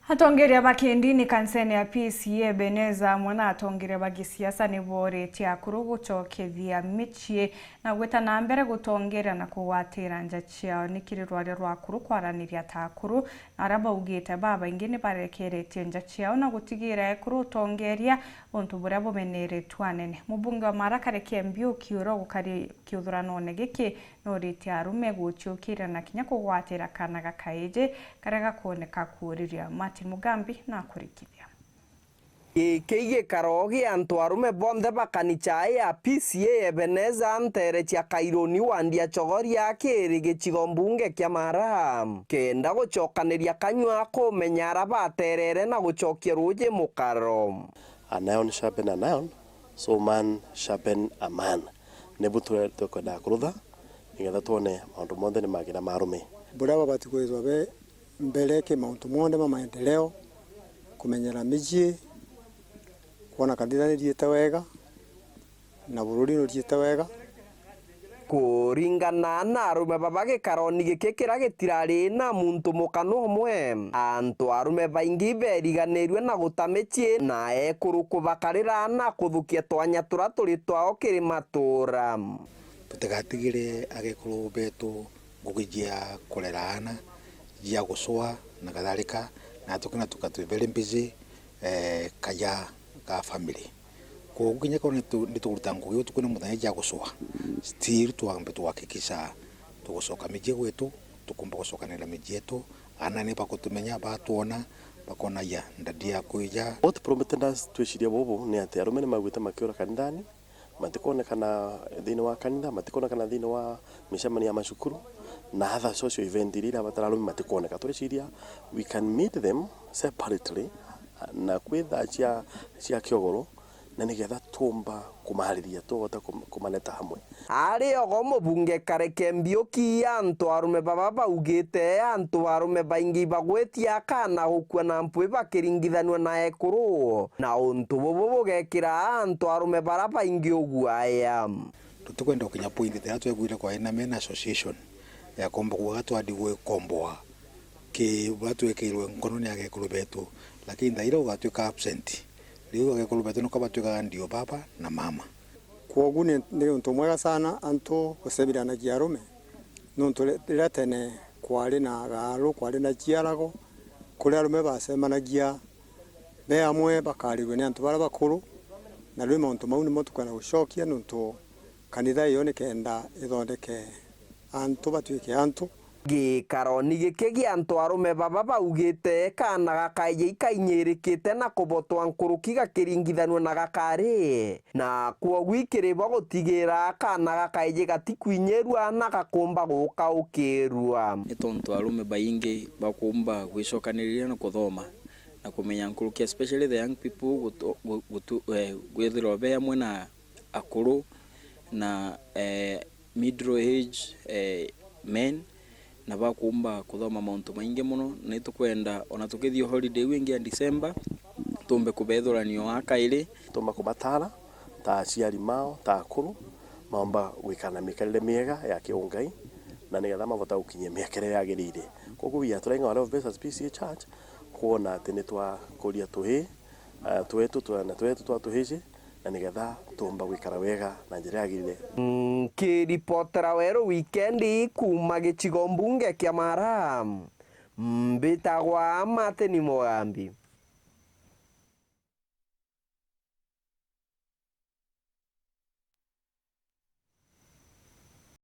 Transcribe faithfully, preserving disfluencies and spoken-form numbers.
Atongeria ba kindini kanisene ya P C A Ebenezer amwe na atongeria ba gisiasa ni booritie akuru gucokethia micii na gwita na mbere gutongeria na kugwatira nja ciao. Ni kiri rwaria rwa akuru kwaraniria ta akuru, na aria baugite babaingi ni barekeretie nja ciao na gutigira ekuru utongeria untu buria bumeneretwe anene. Mubunge wa Mara Kareke Mbiuki uria ugukari kiuthuranone giki, noritie arume guciukiria na kinya kugwatira kaana ga kaiji karia gakwoneka kuuriria. Martin Mugambi nakurikithia. Giki gikaro gia antu arume bonthe ba kanicha ya P C A Ebenezer nteere cia Kairuni wandi ya Chogoria kiri gicigo mbunge kia Mara, kenda gucokaniria kanyua kumenya aria baterere na gucokia ruuji mukaro. An iron sharpen an iron, so man sharpen a man. Nibu twe-, twekwendaa kurutha, nigetha twone maundu monthe ni magira marume. Buria babati kwithwa be mbere ki mauntu monthe ma maendeleo, kumenyera micii, kwona kanitha ni riite wega, na bururi nuriite wega. Kuringana na arume baba gikaroni giki kiria gitirari na muntu mukanu umwe, antu arume baingi beriganirue na guta micii na ekuru kubakarira na kuthukia twanya turia turi twao kiri matura. Tutigatigire agekuru betu ngugi cia kurera aana, cia gucua na kadhalika, na tukina tuka twi very busy, eh, kaja ka family. Kwogu kinya korwo nitu-, nitukuruta ngugi utuku na muthenya cia gucua, still twambe tuhakikisha tugucoka micii gwetu, tukumba gucokanira micii yetu, aana ni bagutumenya, batwona, bakona, "Ya, ndadi yaku ija." What prompted us twiciria bubu ni ati arume ni maiguite makiura kanithani, matikonekana thiini wa kanitha, matikonekana thiini wa micemanio ya macukuru, na other social event iria irabatara arume matikoneka. Tweciria we can meet them separately, na kwi thaa cia, cia kiogoro, na nigetha tuumba kumariria, tuugota kum-, kumaneta hamwe. Ari ogo mubunge Kareke Mbiuki, antu arume baba baugite antu arume baingi bagwitia akana gukua na mpwi bakiringithanua na ekuru, na untu bubu bugekira antu arume bara baingi uguaya. Tutikwenda gukinya point tiria twegwire kwari na men association ya komba kuuga twandi gwikomboa ki batwekirwe nkono ni agekuru betu, lakini thaira ugatwika absent. Riu agekuru betu niko batwikaga ndio baba na mama. Kwogu ni, ni untu mwega sana antu gucebiranagia arume, nuntu ri-, riria tene kwari na gaaru, kwari na ciarago, kuria arume bacemanagia be amwe bakarirua ni antu baria bakuru, na riu mauntu mau nimo tukwenda gucokia nuntu kanitha iyo nikenda ithondeke antu batwike antu. Gikaroni giki gia antu arume baba baugite kaana ga kaiji ikainyirikite na kubotwa nkuruki gakiringithanua na gakari, na kwogu ikiri bo gutigira kaana ga kaiji gatikwinyirua na gakumba gukaukirua. Ni tontu arume baingi bakumba gwicokaniriria na kuthoma na kumenya nkuruki, especially the young people, gutu-, gu-, gutu-, eh, gwithirwa be amwe na akuru na, eh, middle age, eh, men, na bakumba kuthoma mauntu maingi mono. Na itukwenda ona tukithii holiday iu ingi ya December, tumbe kubethurania o a kairi. Tumba kubatara ta aciari mao, ta akuru, maumba gwikara na mikarire miega ya kiungai, na nigetha mavota gukinyia miaka iria yagirire. Koguo we are trying our level best as P C A Church, kwona ati nitwakuria tuhi, eh, twetu, twana twetu twa tuhiji, na nigetha tuumba gwikara wega na njira yagirire. Nkiripotera Weru Wikendi kuuma gicigo mbunge kia Mara, mbitagwa Martin Mugambi.